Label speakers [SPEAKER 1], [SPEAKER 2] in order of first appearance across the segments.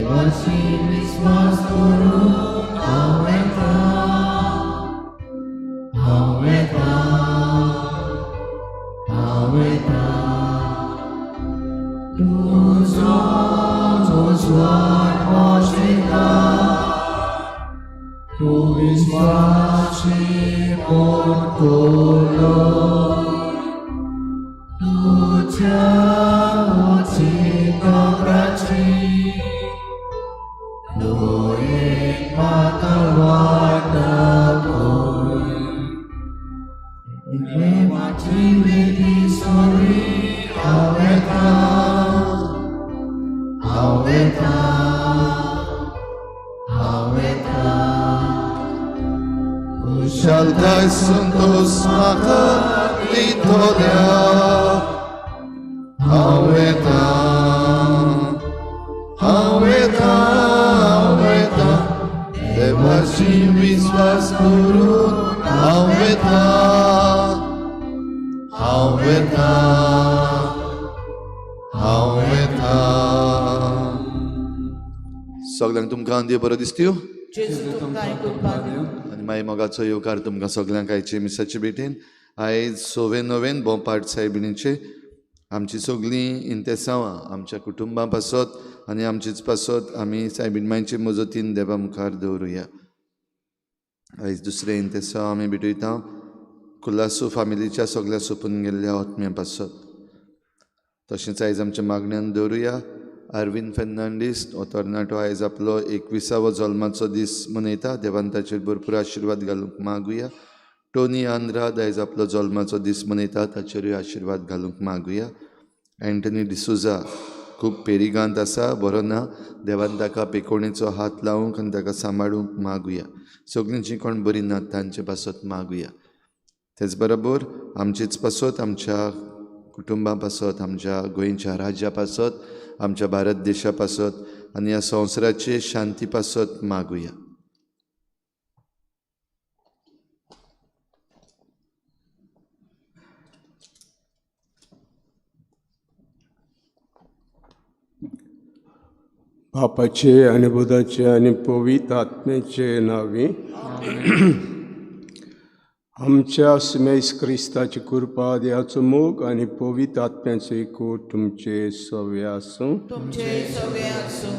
[SPEAKER 1] देवाशी विस्वास करून हांव वेता, हांव वेता, हांव वेता. तुजो उजवाड पोशेता, तूं विश्वासी मोडटलो, तुज्या उंची दोंगराची न्हंयेक म्हाका वाट दाखय. देवाची विधी सोरी हांव वेता, हांव वेता, हांव वेता.
[SPEAKER 2] खुशालकाय संतोस म्हाका दितल्या. हांव वेता, हांव वेता, हांव वेता. देवाशी विस्वास करून हांव वेता, हांव वेता, हांव वेता. सगल्यांक तुमकां देव बरो दिसत्यो.
[SPEAKER 3] जेजू तुमकां कृपा दिवं.
[SPEAKER 2] आनी मागीर मोगाचो येवकार तुमकां सगल्यांक आयचे मिसाचे भेटेन. आयज सोवे नोवेन बोंपाट सायबिणीचे आमची सगळीं इंतेसांवां आमच्या कुटुंबां पासत आनी आमचीच पासत आमी सायबीण मांयचे मजतीन देवा मुखार दवरुया. आयज दुसरें इंतेसांव आमी भेटयता कुलासू फामिलीच्या सगळ्या सोंपून गेल्ल्या आत्म्या पासत. तशेंच आयज आमच्या मागण्यान दवरुया आरविंद फेर्नांडीस हो तरणाटो आयज आपलो 21वो जल्माचो दीस मनयता. देवान ताचेर भरपूर आशिर्वाद घालूंक मागुया. टोनी आंद्राद आयज आपलो जल्माचो दीस मनयता, ताचेरूय आशिर्वाद घालूंक मागुया. एंटनी डिसोजा खूब पेरिगांत आसा, बरो ना, देवान ताका पेकोणेचो हात लावंक आनी ताका सांबाळूंक मागुया. सगळीं जीं कोण बरीं नात तांचे पासत मागुया. तेच बरोबर आमचेच पासत, आमच्या कुटुंबा पासत, आमच्या गोंयच्या राज्या पासत, आमच्या भारत देशा पासत आनी ह्या संवसाराचे शांती पासत मागुया.
[SPEAKER 4] बापाचे आनी बुधाचे आनी पवित्र आत्म्याचे नांवी आमच्या सुमेस क्रिस्ताची कृपा, देवाचो मोग आनी पवित्र आत्म्याचो एकवट तुमचे सवे आसूं.
[SPEAKER 3] तुमचे सगळे आसूं.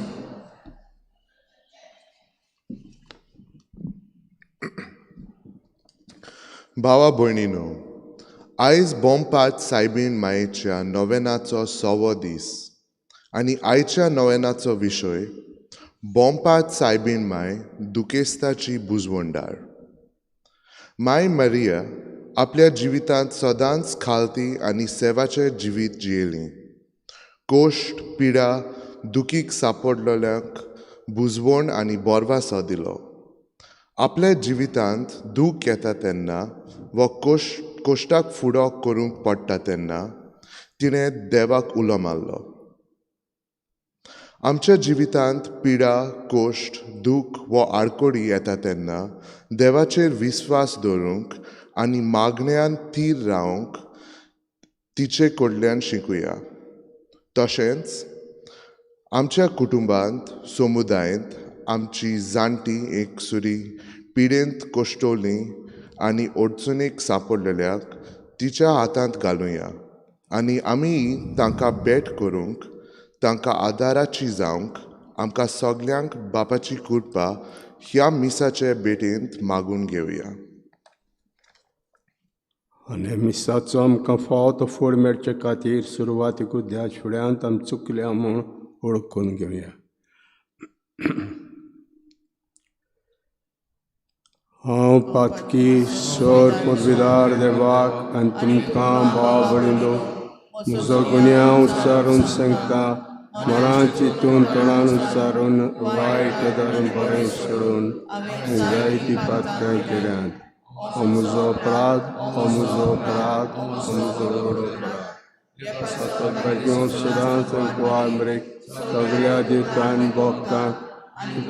[SPEAKER 5] भावा भयणीनो, आयज बोमपाट सायबीण मायेच्या नोवेनाचो 100वो दीस आनी आयच्या नोवेनाचो विशय बोमपाट सायबीण माय दुखेस्ताची बुजवणदार. माय मारिया आपल्या जिवितांत सदांच खालती आनी सेवाचें जिवीत जियेली. कोश्ट, पिडा, दुखीक सापडलेल्यांक बुजवण आनी बोरवासो दिलो. आपल्या जिवितांत दूख येता तेन्ना वा कोश्टाक फुडो करूंक पडटा तेन्ना तिणें देवाक उलो मारलो. आमच्या जिवितांत पिडा, कोश्ट, दूख वा आडकोडी येता तेन्ना देवाचेर विस्वास दवरूंक आनी मागण्यान थीर रावंक तिचे कडल्यान शिकुया. तशेंच आमच्या कुटुंबांत, समुदायांत आमची जाणटी एकसुरी पिडेंत कोश्टवली आनी अडचणीक सांपडलेल्याक तिच्या हातांत घालुया आनी आमी तांकां भेट करूंक, तांकां आदाराची जावंक आमकां सगल्यांक बापाची कृपा ह्या मिसाचे भेटेंत मागून घेवया.
[SPEAKER 4] आनी मिसाचो आमकां फावो तो फोड मेळचे खातीर सुरवातीकूच ह्या फुड्यांत आमी चुकल्या म्हूण वळखून घेवया. हांव पातकी सर पदवीदार देवाक आनी तुमकां भाव भयणीनो म्हजो गुन्यांव उच्चारून सांगता. मनां चिंतून तोंडान उच्चारून वायट धरून बरें सोडून जायती पातकां केल्यात. हो म्हजो अपराध, हो म्हजो अपराध, हो म्हजो व्हड अपराध. सतत सदांच मरेक सगल्या दिवतान भोगता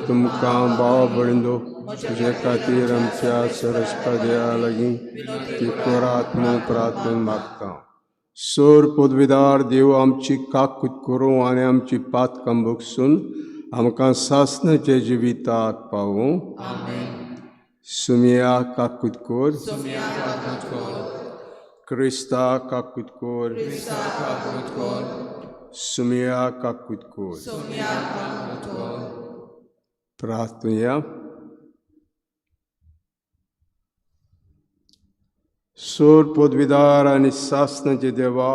[SPEAKER 4] तुमकां भाव भयणीनो तुजे खातीर आमच्या सरस्पा देवा लागीं ती कोरात म्हूण प्रार्थना मागता. सोर पदवीदार देव आमची काकूत करूं आनी आमची पातकां भोगसून आमकां सासणाचे जिविताक पावूं. सुमिया काकूत कोर, क्रिस्ता काकूत कोर, सुमिया काकूत कोर. प्रार्थुया. सोर पदवीदार आनी सासणाचे देवा,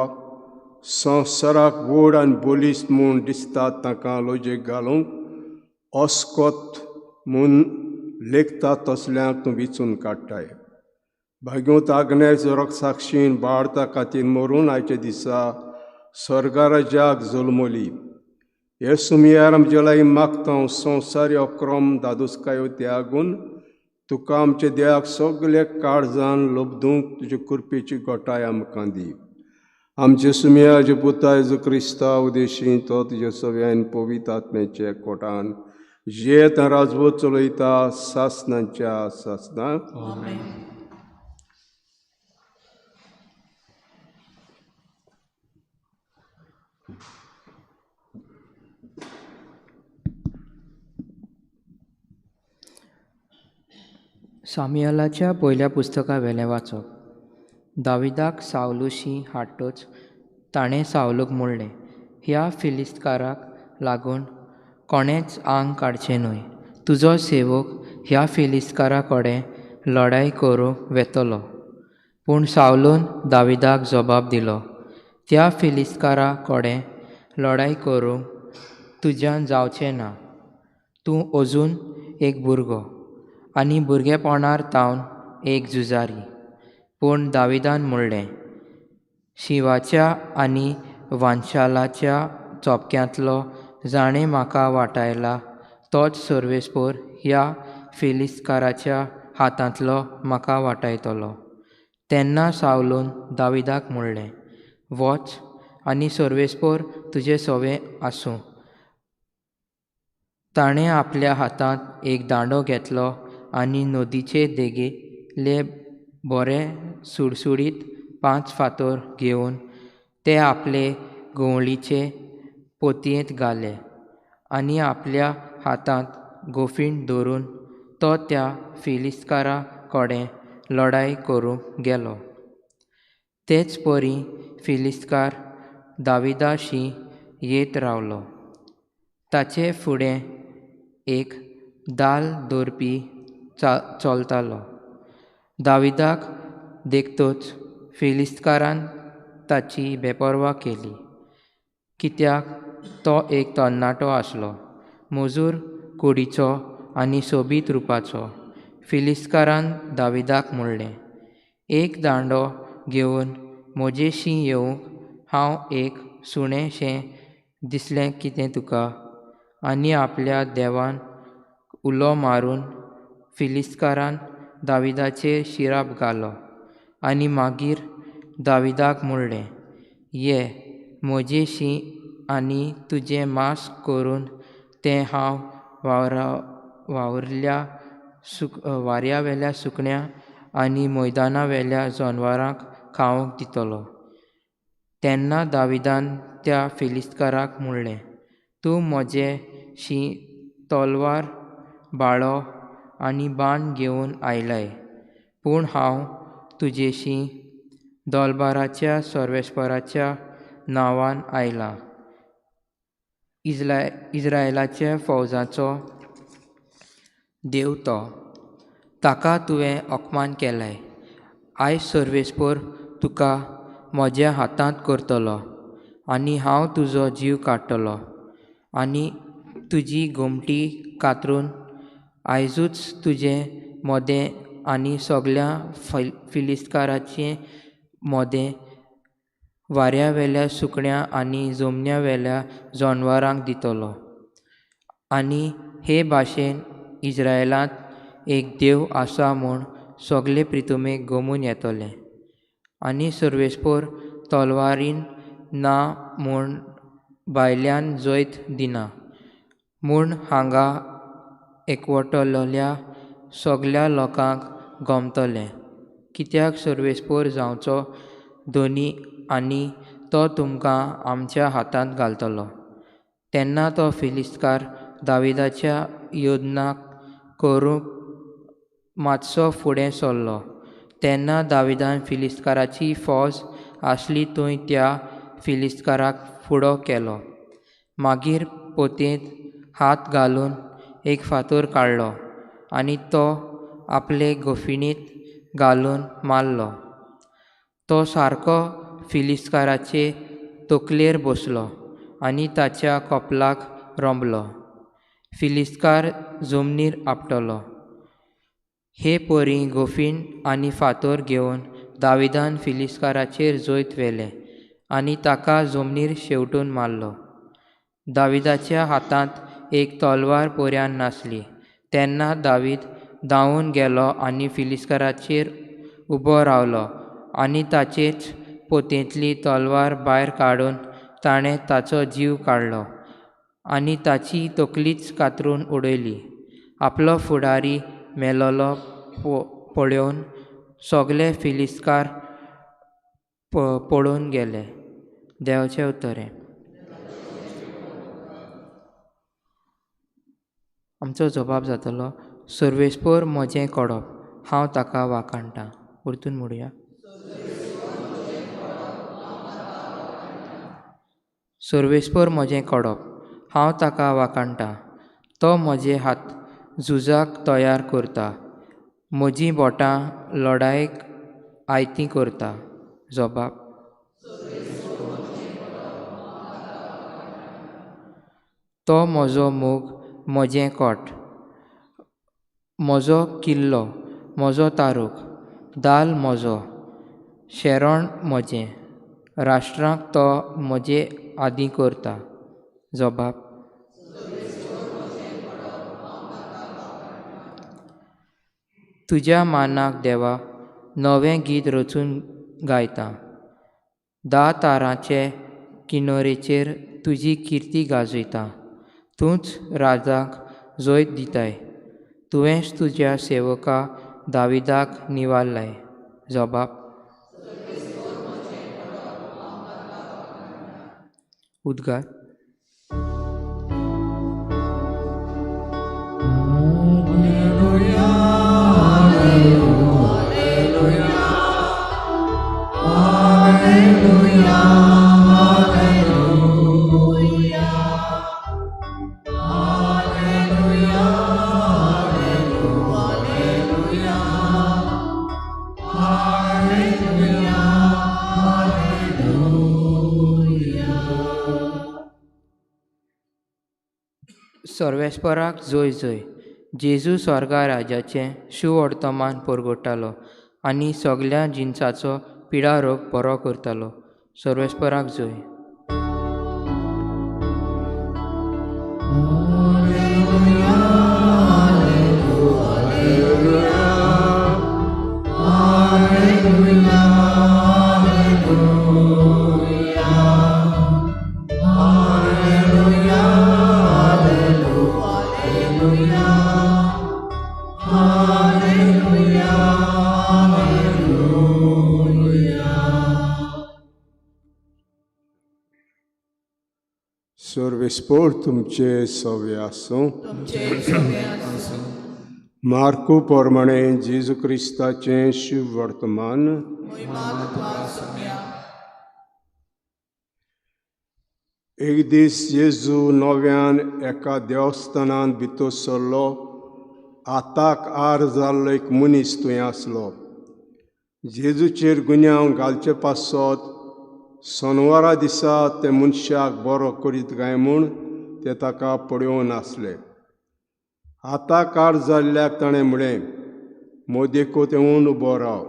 [SPEAKER 4] संवसाराक व्हड आनी बळिश्ट म्हूण दिसतात तांकां लजेक घालूंक अस्कोत म्हूण लेखता तसल्यांक तूं विचून काडटाय. भाग्योत आग्नेस रक्षाक्षीन बाळता खातीर मरून आयच्या दिसा स्वर्गाराज्याक जल्मली. हे सुमयार आमचे लागीं मागता, संवसारी अक्रम दादोसकायो त्यागून तुका आमच्या देवाक सगळे काळजान लब्दूंक तुजे कृपेची गोटाय आमकां दी. आमचे सुमयाचे पुता जेजू क्रिस्ता उदेशी तो तुजे सव्यान पवित्र आत्म्याचे कोटान जियेत राजवत चलयता सासणाच्या सासणाक.
[SPEAKER 6] सामुएलाच्या पयल्या पुस्तका वेलें वाचप. दाविदाक सावलूशी हाडटच ताणें सावलूक म्हणलें, ह्या फिलिस्तकाराक लागून कोणेंच आंग काडचें न्हय, तुजो सेवक ह्या फिलिस्तकारा कडेन लडाय करूंक वेतलो. पूण सावलून दाविदाक जबाब दिलो, त्या फिलिस्तकारा कडेन लडाय करूंक तुज्यान जावचें ना, तूं अजून एक भुरगो आनी भुरगेपणार तावन एक झुजारी. पूण दाविदान म्हणलें, शिंवाच्या आनी वानशालाच्या चोपक्यांतलो जाणें म्हाका वाटायला तोच सर्वेस्पोर ह्या फिलिस्तकाराच्या हातांतलो म्हाका वाटायतलो. तेन्ना सावलून दाविदाक म्हणलें, वच आनी सर्वेस्पोर तुजें सवें आसूं. ताणें आपल्या हातांत एक दांडो घेतलो आनी नदीचे देगेले बरे सुडसुडीत 5 फातर घेवन ते आपले गंवळीचे पोतयेंत घाले आनी आपल्या हातांत गोफीण धरून तो त्या फिलिस्तकारा कडेन लडाय करूंक गेलो. तेच परी फिलिस्तकार दाविदाशी येत रावलो. ताचे फुडें एक दाल दवरपी चलतालो. दाविदाक देखतच फिलिस्तकारान ताची बेपर्वा केली, कित्याक तो एक तरणाटो आसलो, मजूर कुडीचो आनी सोबीत रुपाचो. फिलिस्तकारान दाविदाक म्हणलें, एक दांडो घेवन म्हजेशी येवंक हांव एक सुणेंशें दिसलें कितें तुका? आनी आपल्या देवान उलो मारून फिलिस्तकारान दाविदाचेर शिराप घालो आनी मागीर दाविदाक म्हणलें, ये म्हजेशी आनी तुजें मांस करून तें हांव वावुरल्या वाऱ्यावेल्या सुकण्या आनी मैदानावेल्या जनवरांक खावंक दितलो. तेन्ना दाविदान त्या फिलिस्तकाराक म्हणलें, तूं म्हजेशी तलवार, बाळो आनी बाण घेवन आयलाय, पूण हांव तुजेशी दोलबाराच्या सर्वेस्पराच्या नांवान आयलां, इज्रायलाच्या फौजाचो देव तो, ताका तुवें अपमान केलाय. आयज सर्वेस्पर तुका म्हज्या हातांत करतलो आनी हांव तुजो जीव काडटलो आनी तुजी गोमटी कातरून आयजूच तुजें मोदें आनी सगल्या फिलिस्तकाराचें मोदें वाऱ्यावेल्या सुकण्या आनी जमन्यावेल्या जनवरांक दितलो. आनी हे भाशेन इज्रायलांत एक देव आसा म्हूण सगळे प्रितुमेक गमून येतले. आनी सर्वेस्पर तलवारीन ना म्हूण भायल्यान जैत दिना म्हूण हांगा एकवटलेल्या सगल्या लोकांक गमतलें, कित्याक सर्वेस्पर जावचो धनी आनी तो तुमकां आमच्या हातांत घालतलो. तेन्ना तो फिलिस्तकार दाविदाच्या योजनाक करूंक मातसो फुडें सरलो. तेन्ना दाविदान फिलिस्काराची फौज आसली थंय त्या फिलिस्काराक फुडो केलो. मागीर पोतयेंत हात घालून एक फातर काडलो आनी तो आपले गोफिणींत घालून मारलो. तो सारको फिलिस्काराचे तकलेर बसलो आनी ताच्या कपलाक रोंबलो. फिलिस्कार जमनीर आपटलो. हे परी गोफीण आनी फातर घेवन दाविदान फिलिस्काराचेर जैत व्हेलें आनी ताका जमनीर शेंवटून मारलो. दाविदाच्या हातांत एक तलवार पर्यान नासली. तेन्ना दावीद धांवून गेलो आनी फिलिस्काराचेर उबो रावलो आनी ताचेच पोतयेंतली तलवार भायर काडून ताणें ताचो जीव काडलो आनी ताची तकलीच कातरून उडयली. आपलो फुडारी मेलोलो पळोवन सगळे फिलिस्कार पळून गेले. देवाचें उतर. आमचो जबाब जातलो, सर्वेस्पोर म्हजें कडप, हांव ताका वाखाणटां. परतून म्हणुया. सर्वेस्पोर म्हजें कडप, हांव ताका वाखाणटां. तो म्हजे हात झुजाक तयार करता, म्हजीं बोटां लडायेक आयतीं करता. जबाब. तो म्हजो मोग, म्हजें कोट, म्हजो किल्लो, म्हजो तारूक, दाल म्हजो, शेरण म्हजें, राष्ट्रांक तो म्हजे आदी करता. जबाब. तुज्या मानाक देवा नवें गीत रचून गायता. 10 तारांचे किनोरेचेर तुजी किर्ती गाजयता. तूंच राजाक जैत दिताय, तुवेंच तुज्या सेवका दाविदाक निवारलाय. जबाब. उद्गार. सर्वेस्पराक जय जय. जेजू स्वर्गा राजाचें सुवर्तमान परगटालो आनी सगल्या जिनसाचो पिडा रोग बरो करतालो. सर्वेस्पराक जय.
[SPEAKER 4] सर्वेस्पोर तुमचे सवे आसूं. मार्कू प्रमाणे जेजू क्रिस्ताचें शुभवर्तमान. एक दीस जेजू नव्यान एका देवस्थानांत भितर सरलो. हाताक आर जाल्लो एक मनीस थंय आसलो. जेजूचेर गुन्यांव घालचे पासत सोनवारा दिसा ते मनशाक बरो करीत काय म्हूण ते ताका पळोवन आसले. हाताक आर जाल्ल्याक ताणें म्हळें, मोदेको तेवून उबो राव.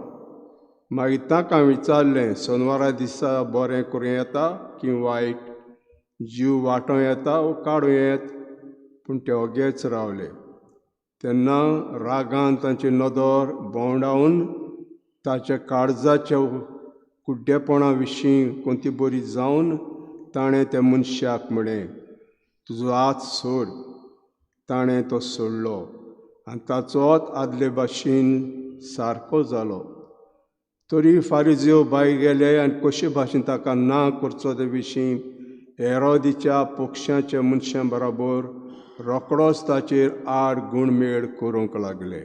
[SPEAKER 4] मागीर ताका विचारलें, सोनवारा दिसा बरें करूं येता की वायट, जीव वांटोवं येता वो काडूं येत? पूण ते ओगेच रावले. तेन्ना रागान तांची नदर भोंवडावन ताच्या काळजाच्या कुड्डेपणा विशीं कोणती बरी जावन ताणें त्या मनशाक म्हळें, तुजो हात सोड. ताणें तो सोडलो आनी ताचो आदले भाशेन सारको जालो. तरी फारिजेव भायर गेले आनी कशे भाशेन ताका ना करचो ते विशीं हेरोदीच्या पक्षाच्या मनशां बराबर रोकडोच ताचेर आड गुणमेळ करूंक लागले.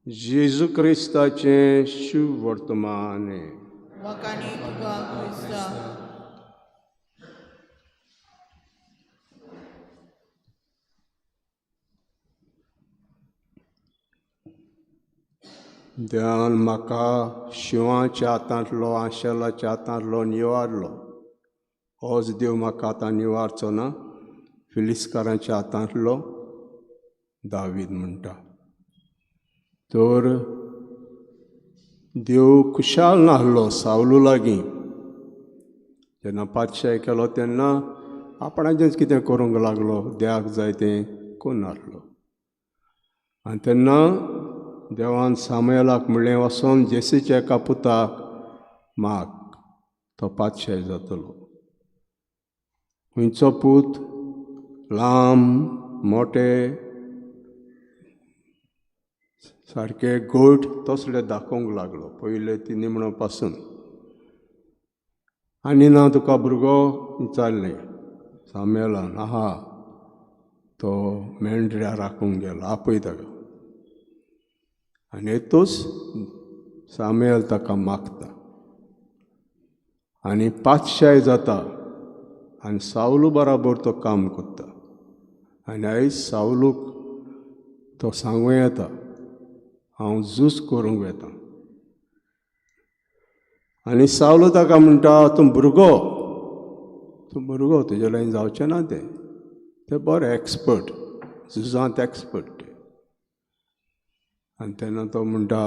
[SPEAKER 4] जेजू क्रिस्ताचें शुभवर्तमान.
[SPEAKER 3] वाखाणी तुका क्रिस्ता.
[SPEAKER 4] देवान म्हाका शिंवाच्या हातांतलो आशेलाच्या हातांतलो निवारलो. होच देव म्हाका आतां निवारचो ना फिलिस्कारांच्या हातांतलो, दावीद म्हणटा. तर देव खुशाल नासलो सावलू लागीं. जेन्ना पातशाय केलो तेन्ना आपणाचेंच कितें करूंक लागलो, देवाक जाय तें करूंक नासलो. आनी तेन्ना देवान सामुएलाक म्हणलें, वचोन जेसीच्या एका पुताक माग, तो पातशाय जातलो. खंयचो पूत? लांब मोटे सारके गोठ तसले दाखोवंक लागलो पयले ती निमणो पासून. आनी ना तुका भुरगो विचारलें सामुएलान, आहा तो मेंढऱ्या राखूंक गेलो, आपय ताका. आनी येतूच सामुएल ताका मागता आनी पातशाय जाता आनी सावलू बराबर तो काम करता. आनी आयज सावलूक तो सांगूं येता, हांव झूज करूंक वेता. आनी सावलू ताका म्हणटा, तूं भुरगो, तूं भुरगो, तुजे लागीं जावचें ना तें. ते बरे एक्सपर्ट, झुजांत एक्सपर्ट ते. आनी तेन्ना तो म्हणटा,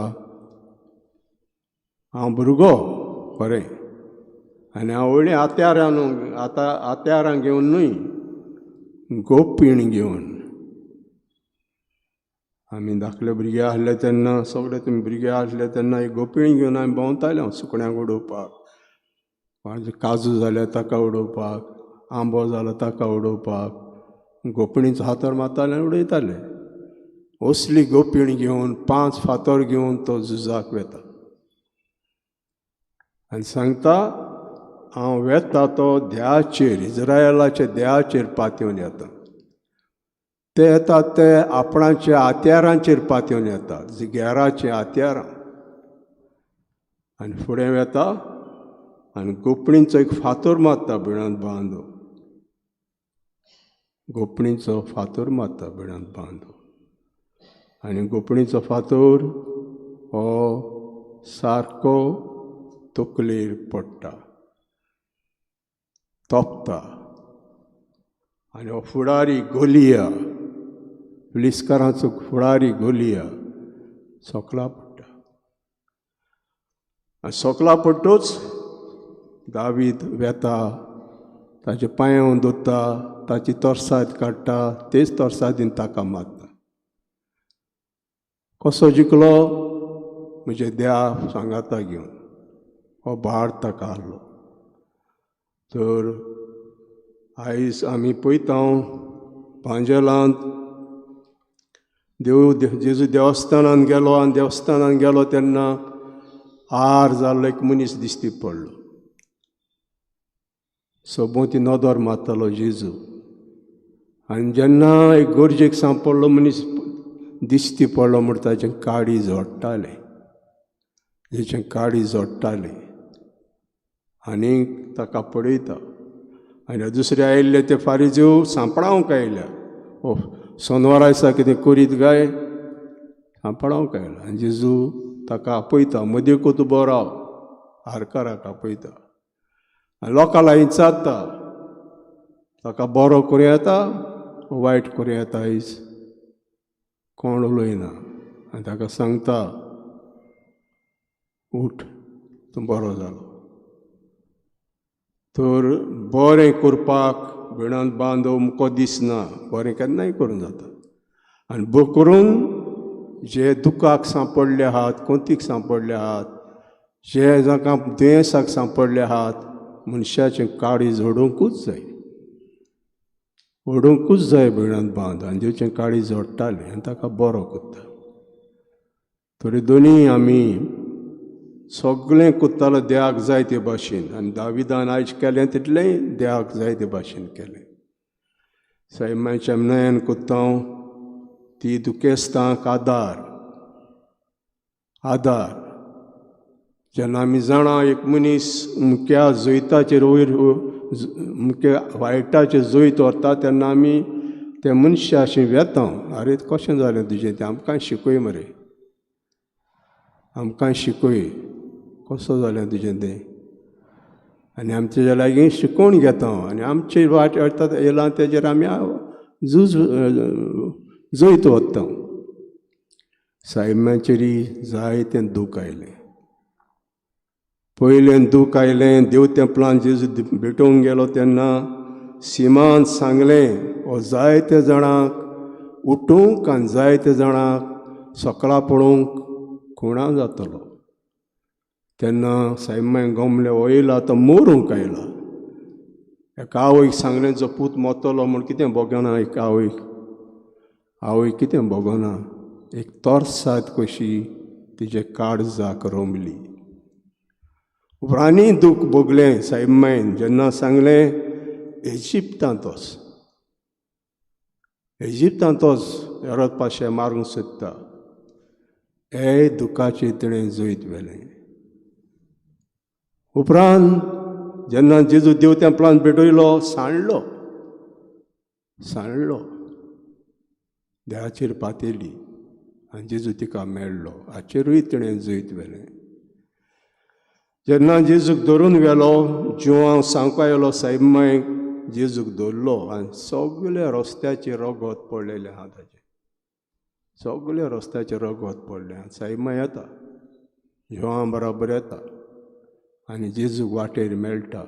[SPEAKER 4] हांव भुरगो खरें, आनी हांव व्हडलीं हत्यारां न्हू, आतां हत्यारां घेवन न्हय, गोपीण घेवन. आमी धाकले भुरगे आसले तेन्ना, सगळे तुमी भुरगे आसले तेन्ना एक गोपीण घेवन आमी भोंवताले सुकण्यांक उडोवपाक, काजू जाल्यार ताका उडोवपाक, आंबो जालो ताका उडोवपाक, गोपणीचो हातर मारताले आनी उडयताले. असली गोपीण घेवन 5 फातर घेवन तो झुजाक वेता आनी सांगता, हांव वेता तो देवाचेर, इज्रायलाच्या देवाचेर पातयेवन येता. ते येतात ते आपणाच्या हत्यारांचेर पातयेवन येतात, गेराचीं हत्यारां. आनी फुडें वेता आनी गोपणीचो एक फातर मारता बिळांत बांदो, गोपणीचो फातर मारता बिळांत बांदो. आनी गोपणीचो फातर हो सारको तकलेर पडटा, तोपता. आनी हो फुडारी गोलिया, पुलिसकारांचो फुडारी गोलिया सोकला पडटा. आनी सोकला पडटूच दावीद वेता, ताचे पांयांक दोता, ताची तरसाद काडटा, तेच तरसादीन ताका मारता. कसो जिखलो? म्हजे देवा सांगाता घेवन हो भार ताका आहलो. तर आयज आमी पळयता पांजेलांत देव जेजू देवस्थानान गेलो आनी देवस्थानान गेलो तेन्ना आर जाल्लो एक मनीस दिश्टी पडलो. सोबोती नदर मारतालो जेजू. आनी जेन्ना एक गरजेक सांपडलो मनीस दिश्टी पडलो म्हण ताचें काडी जोडटालें, जेचें काडी जोडटालें आनी ताका पळयता. आनी दुसरे आयिल्ले ते फारीजीव सांपडावंक आयल्या, ओ सोनवारा दिसा कितें करीत काय, सांपडावंक आयला. आनी जेजू ताका आपयता, मदींकूच उबो राव, हारकाराक आपयता आनी लोकां लागीं विचारता, ताका बरो करूं येता वायट करूं येता आयज? कोण उलयना. आनी ताका सांगता, उठ, तूं बरो जालो. तर बरें करपाक भिणांत बांदो मुको दिसना, बरें केन्नाय करूं जाता. आनी बरें करून जे दुखाक सांपडले आहात, कोंतीक सांपडले आहात, जे जाका दुयेंसाक सांपडले आहात, मनशाचें काळीज जोडुंकूच जाय, ओडुंकूच जाय भिणांत बांद. आनी देवचें काळीज जोडटालें आनी ताका बरो करता. तरी दोनूय आमी सगळें कोत्तालो देवाक जाय ते भाशेन. आनी दाविदान आयज केलें तितलेंय देवाक जाय ते भाशेन केलें. सायबाच्या नयन कोत्ता ती दुखेस्तांक आदार आदार. जेन्ना आमी जाणा एक मनीस मुख्या जैताचेर वयर मुख्या वायटाचेर जैत व्हरता तेन्ना आमी त्या मनशाशी वेता, आरे कशें जालें तुजें तें आमकां शिकय मरे, आमकां शिकय कसो जालें तुजें तें. आनी आमी तेज्या लागीं शिकोवन घेता आनी आमचे वाट येता येयलां तेजेर आमी झूज जैत वता. सायबाचेरय जायतें दूख आयलें. पयलें दूख आयलें देव तेंपलान जेजू भेटोवंक गेलो तेन्ना सिमान सांगलें हो जायते जाणांक उठूंक आनी जायते जाणांक सकळा पळोवंक खुणा जातलो. तेन्ना सायबान गमले हो येयला तो मोरूंक आयला. एका आवयक सांगलें जो पूत मोतलो म्हूण कितें भोगना, एक आवयक आवय कितें भोगना, एक तोरसाद कशी तिजे काळजाक रोमली. उपरांतय दूख भोगलें सायबान जेन्ना सांगलें इजिप्तांत वच, इजिप्तांत वच हेरोद पाशे मारूंक सोदता. हे दुखाचें तिणें जैत व्हेलें. उपरांत जेन्ना जेजू देव तेंपलान भेटयलो सांडलो सांडलो देवाचेर पातेली आनी जेजू तिका मेळ्ळो. हाचेरूय तिणें जैत व्हेलें. जेन्ना जेजूक धरून व्हेलो जिवांक सांगपा येयलो सायबाक जेजूक धरलो आनी सगल्या रस्त्याचेर रगत पडलेलें आहा ताचें, सगल्या रस्त्याचेर रगत पडलें. आनी सायबा येता जिवां बराबर येता आनी जेजूक वाटेर मेळटा.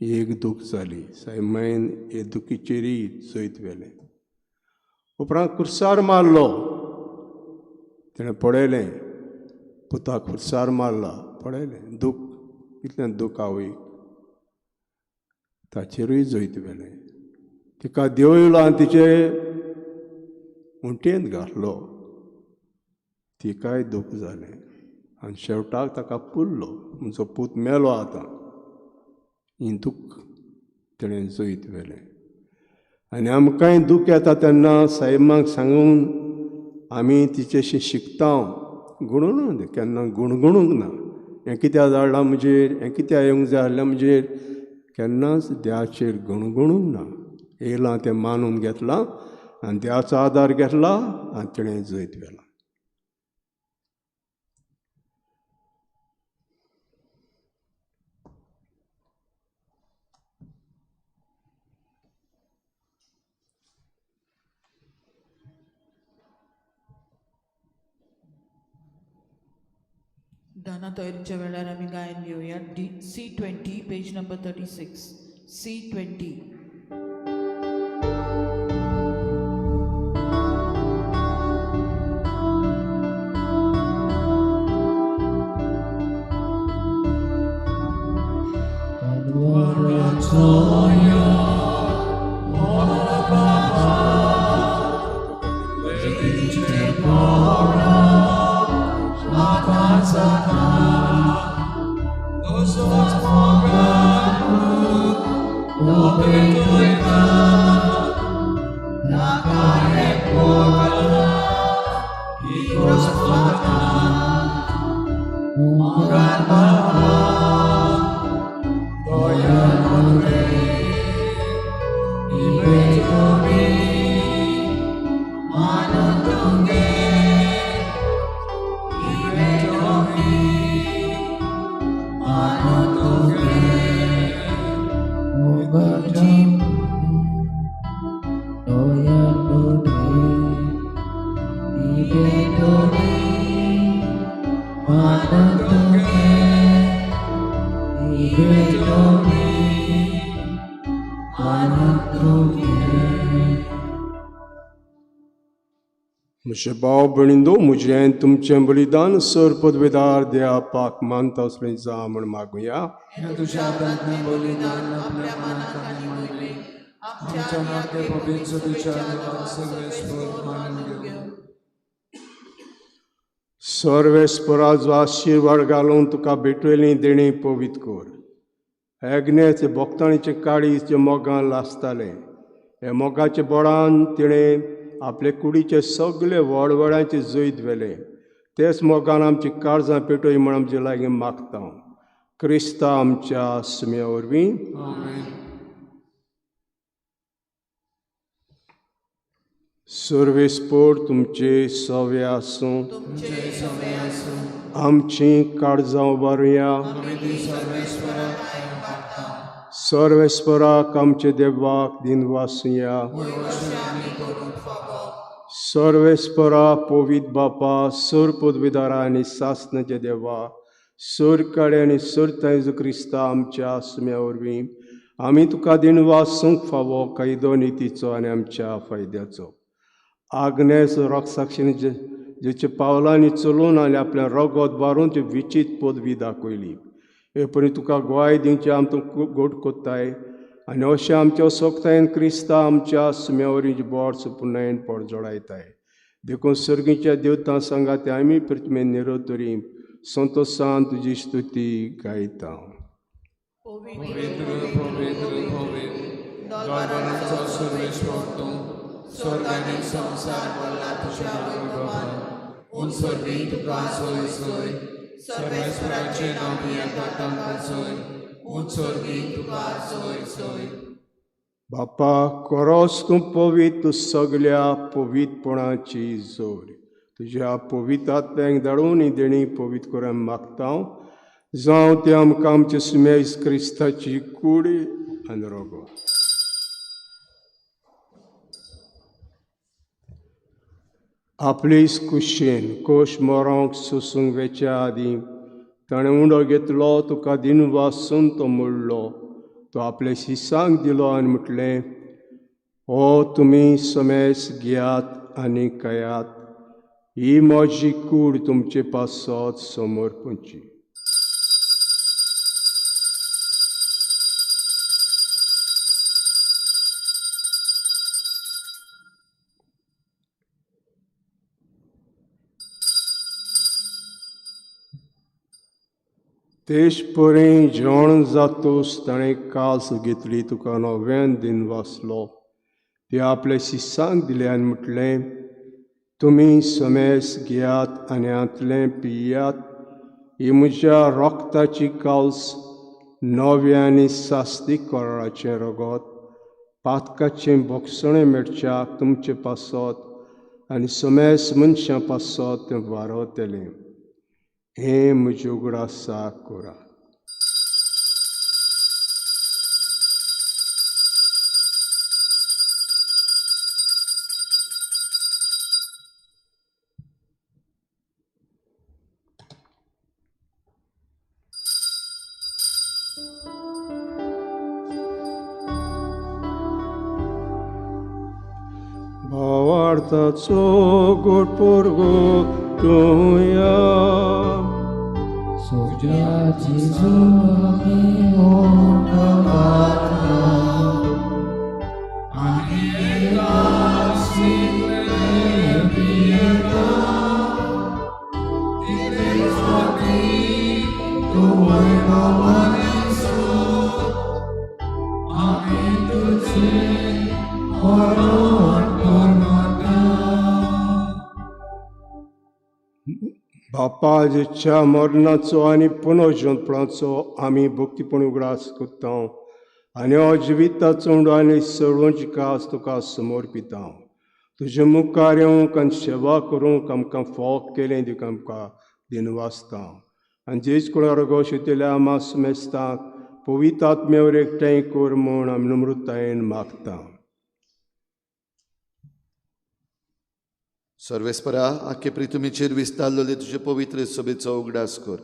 [SPEAKER 4] एक दूख जाली सायबान हे दुखीचेरय जैत व्हेलें. उपरांत खुर्सार मारलो, तेणें पळयलें पुताक खुर्सार मारला, पळयलें दूख कितलें दूख आवयक, ताचेरूय जैत व्हेलें. तिका देंवयलो आनी तिचे उंटयेंत घातलो, तिकाय दूख जालें. आनी शेवटाक ताका पुरलो, म्हजो पूत मेलो आतां. ही दूख तेणें जैत व्हेलें. आनी आमकांय दूख येता तेन्ना सायबाक सांगून आमी तिचेशी शिकता. गुणून केन्ना गुणगुणूंक ना, हें कित्याक जाडलां म्हजेर, हें कित्याक येवंक जाय आसलें म्हजेर, केन्नाच देवाचेर गुणगुणूंक ना. येयलां तें मानून घेतलां आनी देवाचो आदार घेतला आनी तिणें जैत व्हेलां.
[SPEAKER 3] दाना तयारीच्या वेळार आमी गायन घेवया. D C20 page number 36 C20. म्हजे भाव भयणींनो, म्हजें तुमचें बलिदान सर पदवेदार देवा पाक मानता असलें जा म्हण मागुया.
[SPEAKER 1] तुझ्या हातांतलें बलिदान आपल्या मनाक आनी मोहिमेक आमच्या नाते पवित्र विचार देवान सर्वेस्पर मानून घेवं.
[SPEAKER 3] सर्वेस्पराचो आशिर्वाद घालून तुका भेटयली देणी पवित्र कर. आग्नेस भक्तांचे काळीज मोगान लासतालें. हे मोगाचे बळान तिणें आपले कुडीचे सगळे व्हड व्हडांचे जैत व्हेलें. तेच मोगान आमची काळजां पेटोय म्हण आमचे लागीं मागता. क्रिस्ता आमच्या सुम्या वरवीं. सर्वेस्पोर तुमचे सवे आसूं. आमची काळजां उबारुया. सर्वेस्पराक आमचे देवाक दिनवासुया. सर्वेस्परा पवित्र बापा, सर पदवीदारा आनी सासनाचे देवा, सर काडे आनी सर जेजू क्रिस्ता आमच्या सुम्या वरवीं आमी तुका दिनवासूंक फावो कायदो नितीचो आनी आमच्या फायद्याचो. आग्नेस रोगसाक्षीन जेच्या पावलांनी चलून आनी आपल्या रगत बारून ती विचीत पदवी दाखयली. हे परी तुका गोवाय दिवचे आमकां गोड कोत्ताय आनी अशें आमच्या सोगतायेन क्रिस्ता आमच्या सुम्या वरवीं बोट सुपुर्णायेन पोट जोडायताय. देखून सर्गीच्या देवतां सांगात आमी प्रतिमेन निरोतरी संतोसान तुजी स्तुती गायता.
[SPEAKER 1] पवित्र पवित्र पवित्र दरबारांचो सर्वेश्वर तूं, स्वर्ग आनी संवसार भरला तुज्या वैभवान. उंच सर्गी तुका सोय सोय, सर्वेश्वराचें नांव येता तांकां सोय. उंच सर्गी तुका सोय सोय.
[SPEAKER 3] बापा खरोच तूं पवित्र, सगल्या पवित्रपणाची जोड. तुज्या पवित्रांतल्यान धाडून ही देणी पवित्र करून मागता. जावं ते आमकां आमचे सुमेज क्रिस्ताची कूड आनी रोगो. आपलीच कुशेन कोश मरोंक सोसूंक वेच्या आदीं ताणें उंडो घेतलो, तुका दिनवासून तो मोडलो, तो आपले शिसांक दिलो आनी म्हटलें, हो तुमी समेस घेयात आनी खायात, ही म्हजी कूड तुमचे पासत समर्पणची. तेच परी जेवण जातूस ताणें कास घेतली, तुका नव्यान दिन वाचलो, ते आपले शिसांक दिले आनी म्हटलें, तुमी समेस घेयात आनी हांतलें पियात, ही म्हज्या रोगताची काल्स, नव्या आनी सास्ती कराराचें रगत, पातकाचें भोगसणें मेळच्याक तुमचे पासत आनी समेस मनशां पासत तें वारवतलें. हें म्हज्या उगडासाक करा. भावार्थाचो गोड पोरगो तुया. बापा जेच्या मरणाचो आनी पुनर्जनपणाचो आमी भक्तीपण उगडास करता आनी हो जिविताचो उंडो आनी सर्वांची कास तुका समर्पिता. तुजे मुखार येवंक आनी सेवा करूंक आमकां फोक केलें देखून आमकां दिनवासता. आनी जेज कुळार शितल्या आमा समेस्तांक पवित्र आत्म्यावर एकठांय कर म्हूण आमी नम्रतायेन मागता.
[SPEAKER 2] सर्वेस्परा आख्खे प्रितुमीचेर विस्तारलेले तुजे पवित्र सभेचो उगडास कर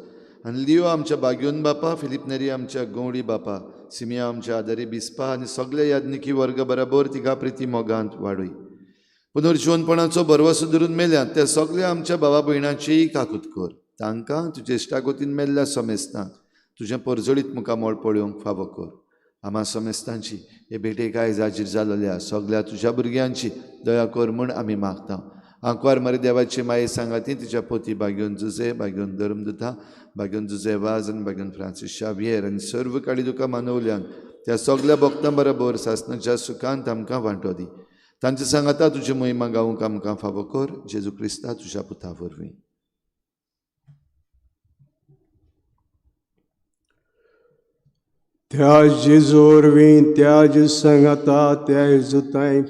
[SPEAKER 2] आनी लियो आमच्या बाग्योन बापा, फिलीप नेरी आमच्या गौडी बापा, सिमिया आमच्या आदारी बिस्पा आनी सगळे याज्ञिकी वर्ग बराबर तिका प्रिती मोगांत वाडय. पुनर्जिवनपणाचो भरवसो धरून मेल्यात त्या सगळ्या आमच्या भावा भयणाचीय काकूत कर. तांकां तुजे इश्टागोतीन मेल्ल्या समेस्तांक तुजें परजळीत मुखामळ पळोवंक फावो कर. आमा समेस्तांची हे भेटेक आयज हाजीर जाल्ल्या सगळ्या तुज्या भुरग्यांची दया कर म्हूण आमी मागता. आंकवार मारी देवाची माये सांगाती तिच्या पोती बागेवन जुजे, बागेवन धर्मदुता, बागेवन जुजे वाज आनी बागेवन फ्रांसीस शावियर आनी सर्व काडी तुका मानवल्यान त्या सगल्या भक्तां बरोबर सासणाच्या सुखांत आमकां वांटो दी. तांचे सांगाता तुजी महिमा गावंक आमकां फावो कर, जेजू क्रिस्ता तुज्या पुता वरवीं.
[SPEAKER 3] त्या जेजू वरवीं, त्या जेजू सांगाता, त्या जेजूतांय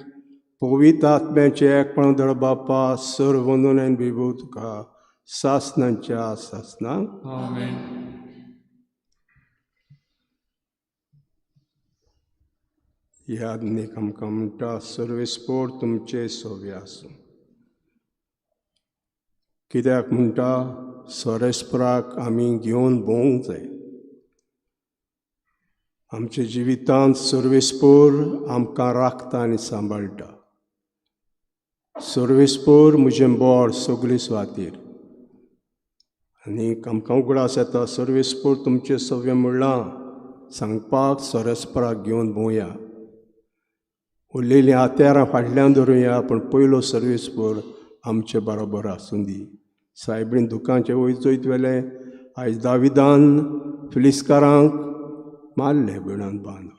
[SPEAKER 3] पवित्र आत्म्याचें एकपण धड बापा सर वंदन आनी बिबू तुका सासणाच्या सासणाक.
[SPEAKER 1] आमेन.
[SPEAKER 3] यादनीक आमकां म्हणटा सर्वेस्पोर तुमचे सोवे आसूं. कित्याक म्हणटा सोरेस्पराक आमी घेवन भोवंक जाय. आमच्या जिवितांत सर्वेस्पोर आमकां राखता आनी सांबाळटा. सर्वेस्पोर म्हजें बोड सगळे सुवातेर आनी आमकां उगडास येता सर्वेस्पोर तुमचें सव्य म्हणलां सांगपाक सोरेस्पराक घेवन भोवया. उरलेलीं हत्यारां फाटल्यान धरुया, पूण पयलो सर्वेस्पोर आमचे बरोबर आसूं दी. सायबीन दुकांचे वयर चोयत वेलें आयज दाविदान फिलिस्कारांक मारले बिणान बांद.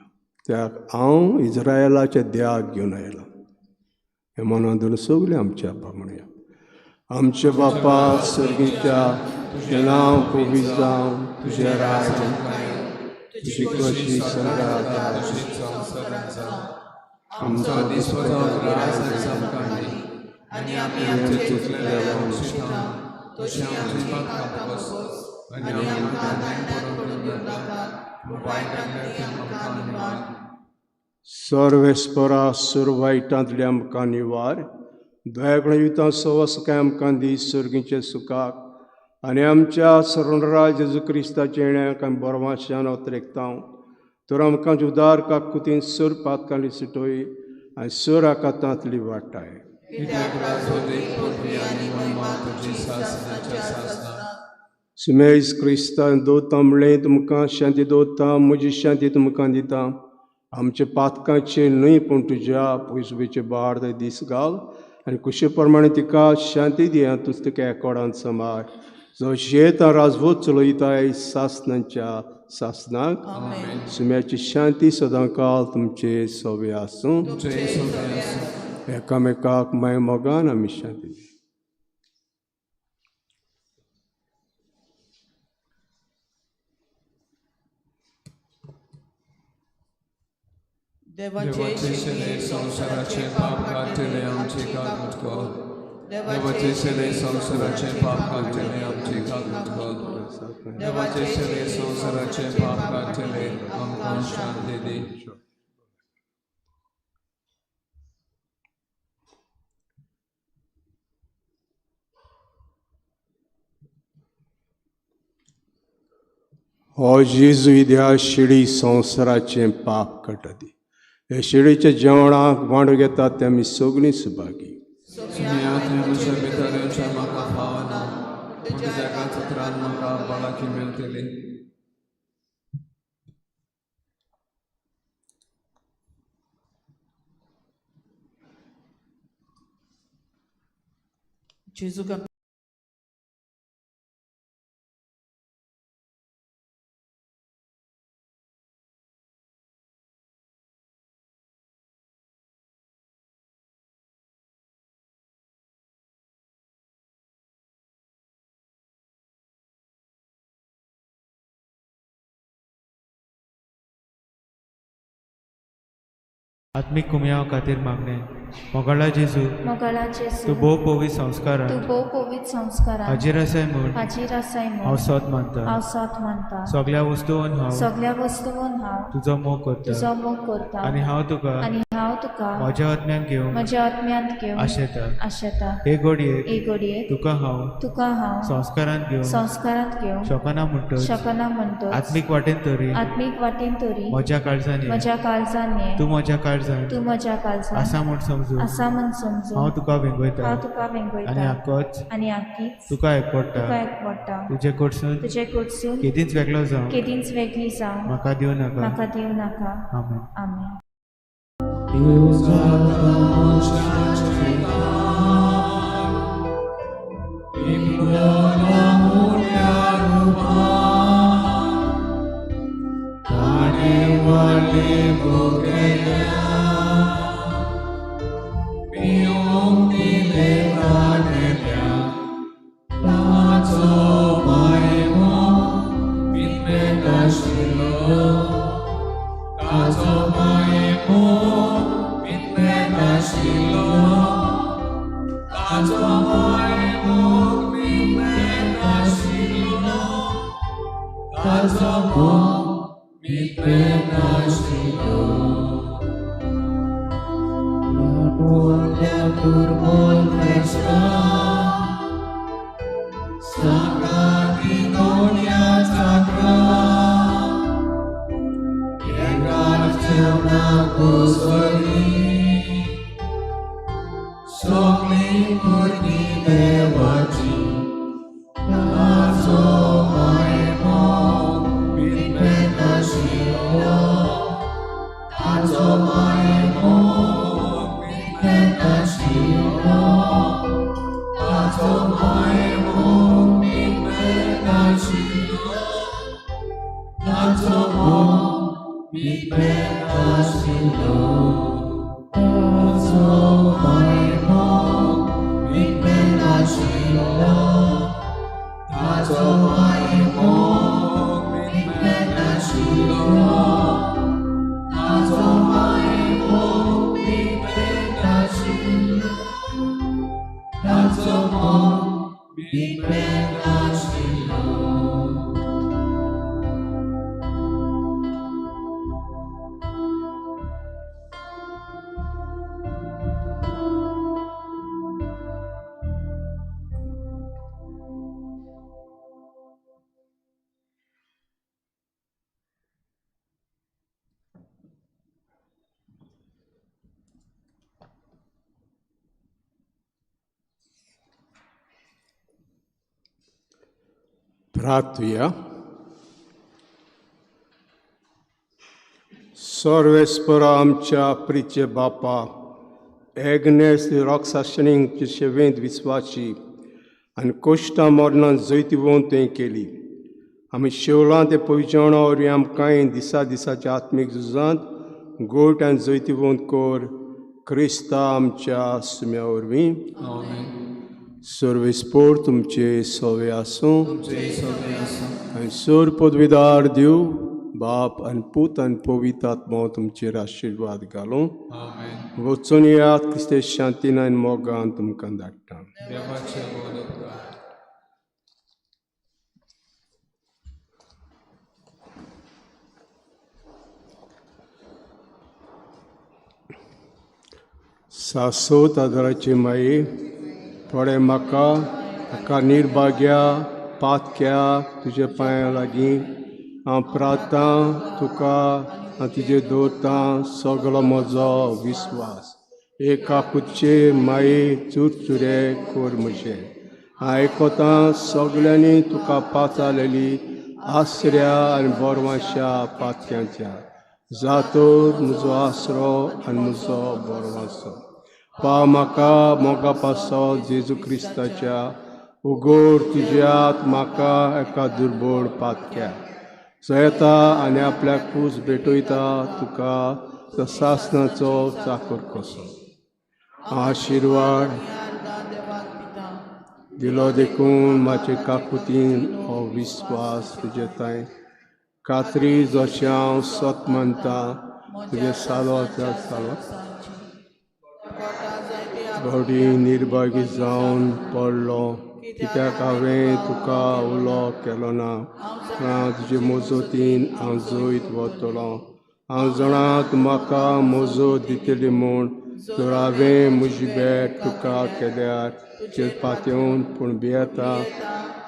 [SPEAKER 3] त्या हांव इज्रायलाच्या देवाक घेवन आयलां. हें मनान धरून सगळें आमच्या बापा म्हणया. आमचे बापा सर्गीच्या, तुजें नांव पवित्र जावं, तुजें राज्य, तुजी खोशी स्वर्गांत
[SPEAKER 1] तशीच संवसारांत जावं.
[SPEAKER 3] आमचो
[SPEAKER 1] आमचो दिसवडो आयज आमकां दी आनी आमी आमचे चुकलेल्यांक शिता तशी आमची पापां पुस आनी आमकां न्याय पडून दिवं नाका, पूण वायटांतल्यान आमकां निवार.
[SPEAKER 3] सर्वेस्परा सुर वायटांतले आमकां निवार. दयाकडेन युतां सवस कांय आमकां दी सर्गीचे सुखाक आनी आमच्या सरणराज जेजू क्रिस्ताचे येण्याक आमी बरवाशान अत्रेकता. तर आमकां उदार काकुतीन सर पातकांनी सुटोय आनी सर आकातांतली वाटाय. सुमेज क्रिस्तान दवरता म्हणलें तुमकां शांती दवरता, म्हजी शांती तुमकां दिता. आमच्या पातकांचेर न्हय पूण तुज्या पयसुबेचे बार दीस घाल आनी कुशे प्रमाणे तिका शांती दी. तूं तिका एकोडान सांबाळ जो शेत राजवत चलयताय सासणाच्या सासणाक. सुम्याची शांती सदांकाल तुमचे सोवे आसूं. एकामेकाक माय मोगान आमी शांती दी.
[SPEAKER 1] देवाचे शेले संवसाराचे पाप काडटले आमचे काकूट कर. देवाचे शेले संवसाराचे पाप काडटले आमचे काकूट कर. देवाचे शेले संवसाराचे पाप काडटले आमकां शांती दी.
[SPEAKER 3] हो जेजू ह्या शिडी संवसाराचें पाप काडटा दी. हे शिडीच्या जेवणाक वांटो घेतात ते आमी सगळीं सुभागी.
[SPEAKER 1] म्हज्या भितरच्या म्हाका फावना, पूण तुज्या एकाच उतरान म्हाका भलायकी मेळटली.
[SPEAKER 7] जेजू
[SPEAKER 8] आत्मीक कुमयाव खातीर मागणें. मोगाळा जेजू,
[SPEAKER 9] मोगाळा जेजू,
[SPEAKER 8] तूं भोव पवित्र संस्कारान,
[SPEAKER 9] तूं भोव पवित्र संस्कारान
[SPEAKER 8] हाजीर आसाय म्हूण,
[SPEAKER 9] हाजीर आसाय म्हूण
[SPEAKER 8] हांव सोद मानता,
[SPEAKER 9] हांव सोद मानता.
[SPEAKER 8] सगल्या वस्तून हांव,
[SPEAKER 9] सगल्या वस्तून हांव
[SPEAKER 8] तुजो मोग करता,
[SPEAKER 9] तुजो मोग करता.
[SPEAKER 8] आनी हांव तुका,
[SPEAKER 9] आनी हांव तुका
[SPEAKER 8] म्हज्या आत्म्यान घेवंक,
[SPEAKER 9] म्हज्या आत्म्यांत घेवंक
[SPEAKER 8] आशेता.
[SPEAKER 9] आशेता.
[SPEAKER 8] हे घडयेक,
[SPEAKER 9] हे घडयेक
[SPEAKER 8] तुका हांव,
[SPEAKER 9] तुका हांव
[SPEAKER 8] संस्कारांत घेवंक,
[SPEAKER 9] संस्कारांत घेवंक
[SPEAKER 8] शकना म्हणटच,
[SPEAKER 9] शकना म्हणटच,
[SPEAKER 8] आत्मीक वाटेन तरी,
[SPEAKER 9] आत्मीक वाटेन तरी
[SPEAKER 8] म्हज्या काळजान ये,
[SPEAKER 9] म्हज्या काळजान ये,
[SPEAKER 8] तूं म्हज्या काळजान,
[SPEAKER 9] तूं म्हज्या काळजान
[SPEAKER 8] आसा म्हूण समजून,
[SPEAKER 9] आसा म्हूण समजून,
[SPEAKER 8] हांव तुका वेंगयता,
[SPEAKER 9] हांव तुका वेंगयता,
[SPEAKER 8] आनी आकोच,
[SPEAKER 9] आनी आकीच
[SPEAKER 8] तुका एकवडटा,
[SPEAKER 9] तुका एकवडटा.
[SPEAKER 8] तुजे कडसून,
[SPEAKER 9] तुजे कडसून
[SPEAKER 8] केदींच वेगळो जावं,
[SPEAKER 9] केदींच वेगळी जावं
[SPEAKER 8] म्हाका दिवं नाका,
[SPEAKER 9] म्हाका दिवं नाका.
[SPEAKER 8] आमेन.
[SPEAKER 9] आमेन.
[SPEAKER 1] Thank you. भुकेल्या पिवंक दिले प्राणेल्या ताचो मायमो पितमेक आशिल्लो ताचो मायमो पितमेक आशिल्लो ताचो मायमो पितमेक आशिल्लो ताचो मोग पितमेक आशिल्लो ल्हानव्हडल्या दुर्बल देशा सांगाती दोण्या चाकरा एकाच जेवणाक उसळी सगळीं भुरगीं देवाची ताचो मायमोग पितमेक आशिल्लो ताचो मायमोग पितमेक आशिल्लो ताचो मायमोग पितमेक आशिल्लो ताचो मोग पितमेक आशिल्लो ताचो मायमोग पितमेक आशिल्लो ताचो मायमोग पितमेक आशिल्लो ताचो मायमोग पितमेक आशिल्लो ताचो मोग पितमेक आशिल्लो.
[SPEAKER 4] प्रार्थुया. सर्वेस्परा आमच्या प्रिचे बापा, एग्नेस रॉक्साशनींक शेवेंत विस्वाची आनी कोश्टां मरणां जैतिवंत तुवें केली. आमी शेवलां ते पयजेवणा वरवीं आमकांय दिसा दिसाच्या आत्मीक झुजांत गोट आनी जैतिवंत कर, क्रिस्ता आमच्या सुम्या वरवीं. सर्वेस्पोर तुमचे सवे आसूं. आनी सोर पदवीदार देव बाप आनी पूत आनी पवित्र आत्मो तुमचेर आशिर्वाद घालूं. वचून येयात, क्रिस्ते शांतीन आनी मोगान तुमकां धाडटा. सासोत आदाराचे माये, थोडे म्हाका एका निर्भाग्या पातक्या तुज्या पांयां लागीं हांव प्रार्थना तुका हांव तुजेर दवरतां सगलो म्हजो विस्वास. एका कुच्चे माये चुरचुरे कोर म्हजें. हांव आयकतां सगल्यांनी तुका पाचारलेली आसऱ्या आनी बोरवांशा पातक्यांच्या जातोर म्हजो आसरो आनी म्हजो बोरवांसो. पा म्हाका मोगा पासो जेजू क्रिस्ताच्या उगोड तुज्यात म्हाका एका दुर्बोड पातक्या जयता आनी आपल्याक कूस भेटयता तुका तो सासनाचो चाकर कसो. आशिर्वाद दिलो देखून म्हाजे काकुतीन हो विस्वास तुजे तांय कात्री जशें हांव सत मानता तुजें सालवाच्या सालवा बॉडी निर्भागी जावन पडलो कित्याक हांवें तुका उलो केलो ना. हांव तुजे मोजोतीन हांव जैत वतलो. हांव जाणा तूं म्हाका मोजो दितली म्हूण तर हांवें म्हजी भेट तुका केल्यार चेर पातयेवन पूण भियेता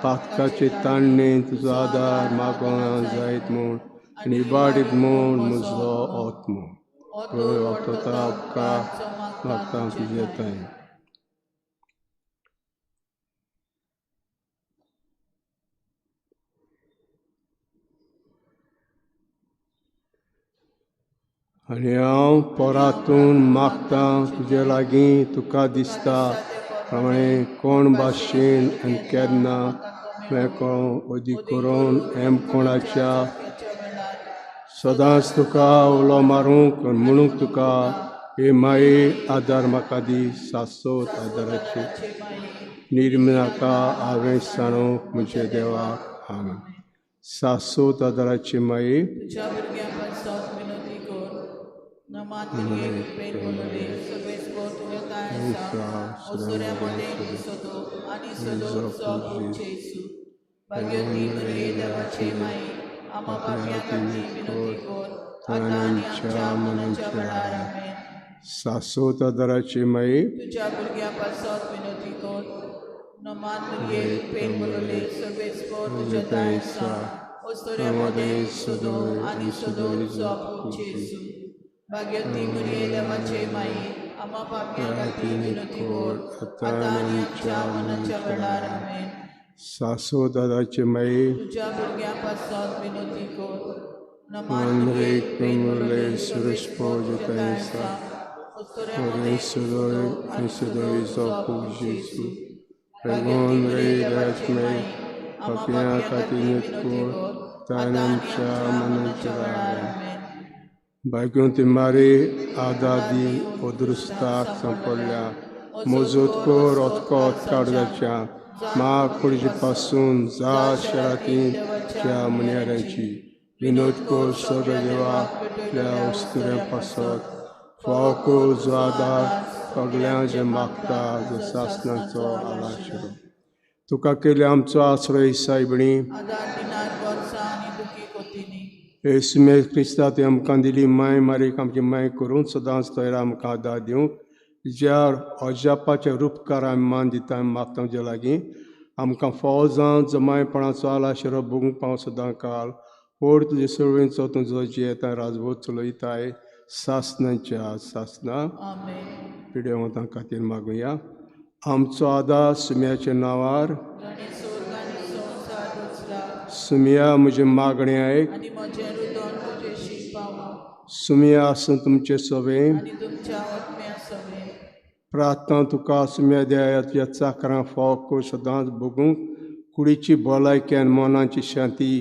[SPEAKER 4] पातकाचे ताणणे तुजो आदार मागोना जायत म्हूण आनी इबाडीत म्हूण म्हजो आत्मो उपकार मागता तुजे तांय. आनी हांव परातून मागतां तुजे लागीं तुका दिसता प्रमाणे कोण भाशेन आनी केन्ना मेकळो अदीक करून एम कोणाच्या सदांच तुका उलो मारूंक म्हणूंक तुका हे माये आदार म्हाका दी सासोत आदाराची निर्मनाका हांवें सांडूंक म्हज्या देवाक. आमेन. सासोत आदाराची माये
[SPEAKER 7] तुझ्या भुरग्यां पासत विनोती कर. नमान मुगे कृपेन बोलले सर्वेस्पर तुज्या ताय आसा ओसोऱ्या मदें सदो आनी सदो जेसू. भाग्यवती मरिये देवाचे माई आम्हा पापयां खातीर विनोती कर आतां आनी आमच्या मरणाच्या वेळार. आमेन.
[SPEAKER 4] सासोत आदाराची माये
[SPEAKER 7] तुझ्या भुरग्यां पासत विनोती कर. नमान मुगे कृपेन बोलले सर्वेस्पर तुज्या ताय आसा ओसोऱ्या मदें सदो आनी सदो जेसू. भाग्यवती मरिये देवाचे माई आम्हा पापयां खातीर विनोती कर आतां आनी आमच्या मरणाच्या वेळार. आमेन.
[SPEAKER 4] सासोत आदाराची माये
[SPEAKER 7] तुझ्या भुरग्यां पासत विनोती कर. नमान
[SPEAKER 4] मुगे
[SPEAKER 7] मुगे कृपेन
[SPEAKER 4] बोलले
[SPEAKER 7] बोलले
[SPEAKER 4] सर्वेस्पर तुज्या ताय आसा
[SPEAKER 7] ओसोऱ्या मदें सदो आनी सदो जेसू.
[SPEAKER 4] Pregon rei देवाचे पापयां खातीर कर आतां आमच्या मरणाच्या वेळार. भाग्यवंती मारे आदादी अदृस्ताक सांपडल्या मजत कर otकोत काडजाच्या मा कुडचे पासून जा शरातीच्या मुन्याऱ्यांची विनोद कर सगळ्या देवा वस्तुऱ्यां पासत फाव कर जो आदार सगळ्यां जे मागता जो सासनाचो आलाशिरो तुका केले आमचो आश्रय सायबणी.
[SPEAKER 7] आदार दिनार वर्सां आनी दुखी कोतीनी.
[SPEAKER 4] येसू क्रिस्ता तुवें आमकां दिली माय मारीक आमची माय करून सदांच तयार आमकां आदार दिवंक ज्या अजापाच्या रुपकार आमी मान दिता आमी मागता तुज्या लागीं आमकां फावो जावन जमायपणाचो आलाशिरो भोगूंक पावूं सदां काल पोड तुजे सवळींचो तुजो जियेता राजभोग चलयताय सासनाच्या सासना.
[SPEAKER 7] आमेन.
[SPEAKER 4] पिडेवंतां खातीर मागुया. आमचो आदार सुम्याच्या नांवार.
[SPEAKER 7] जाणें स्वर्ग आनी संवसार रचला.
[SPEAKER 4] सुम्या म्हजें मागणें आयक.
[SPEAKER 7] आनी म्हजें रुदन तुजेशी पावूं.
[SPEAKER 4] सुम्या आसूं तुमचें सवें
[SPEAKER 7] आनी तुमच्या आत्म्या सवें.
[SPEAKER 4] प्रार्थना तुका सुम्या द्या तुज्या चाकरां फाव कर सदांच भोगूंक कुडीची भलायकी आनी मनाची शांती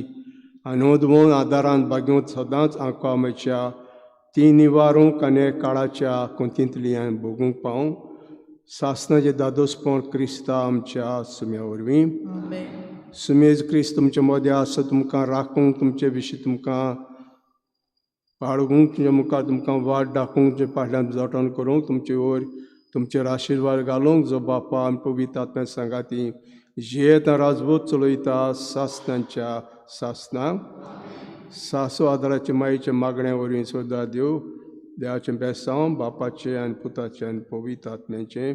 [SPEAKER 4] आनी उदवून आदारान भाग्योंत सदांच आंको आमच्या ती निवारूंक आनी काळाच्या कोंतींतली आनी भोगूंक पावूं सासनाचें दादोसपण क्रिस्ता आमच्या सुम्या वरवीं.
[SPEAKER 7] आमेन.
[SPEAKER 4] सुमेज क्रिस्त तुमच्या मदें आसा तुमकां राखूंक तुमचे विशीं तुमकां पाळगूंक तुमच्या मुखार तुमकां वाट दाखोवंक तुमचे फाटल्यान जतन करूंक तुमचे वयर तुमचेर आशिर्वाद घालूंक जो बापा आनी पवित्र आत्म्या सांगाती जियेता राजभोग चलयता सासनांच्या सासना. सासो आदाराचे मायेच्या मागण्या वरवीं सुद्दां देव देवाचें बेसांव बापाचें आनी पुताचें आनी पवित्र आत्म्याचें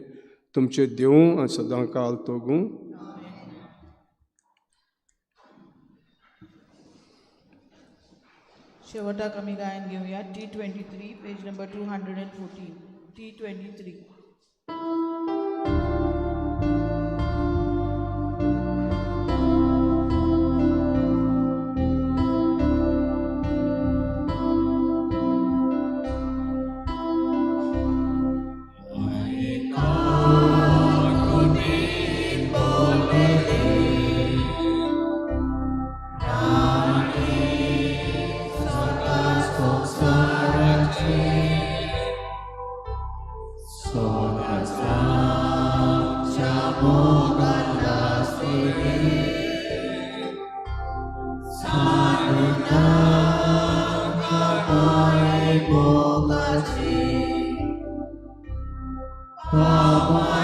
[SPEAKER 4] तुमचें देवूं आनी सदां काल तोगूं.
[SPEAKER 7] शेवटाक आमी गायन घेवया T23 page number 214 T23.
[SPEAKER 1] Baba.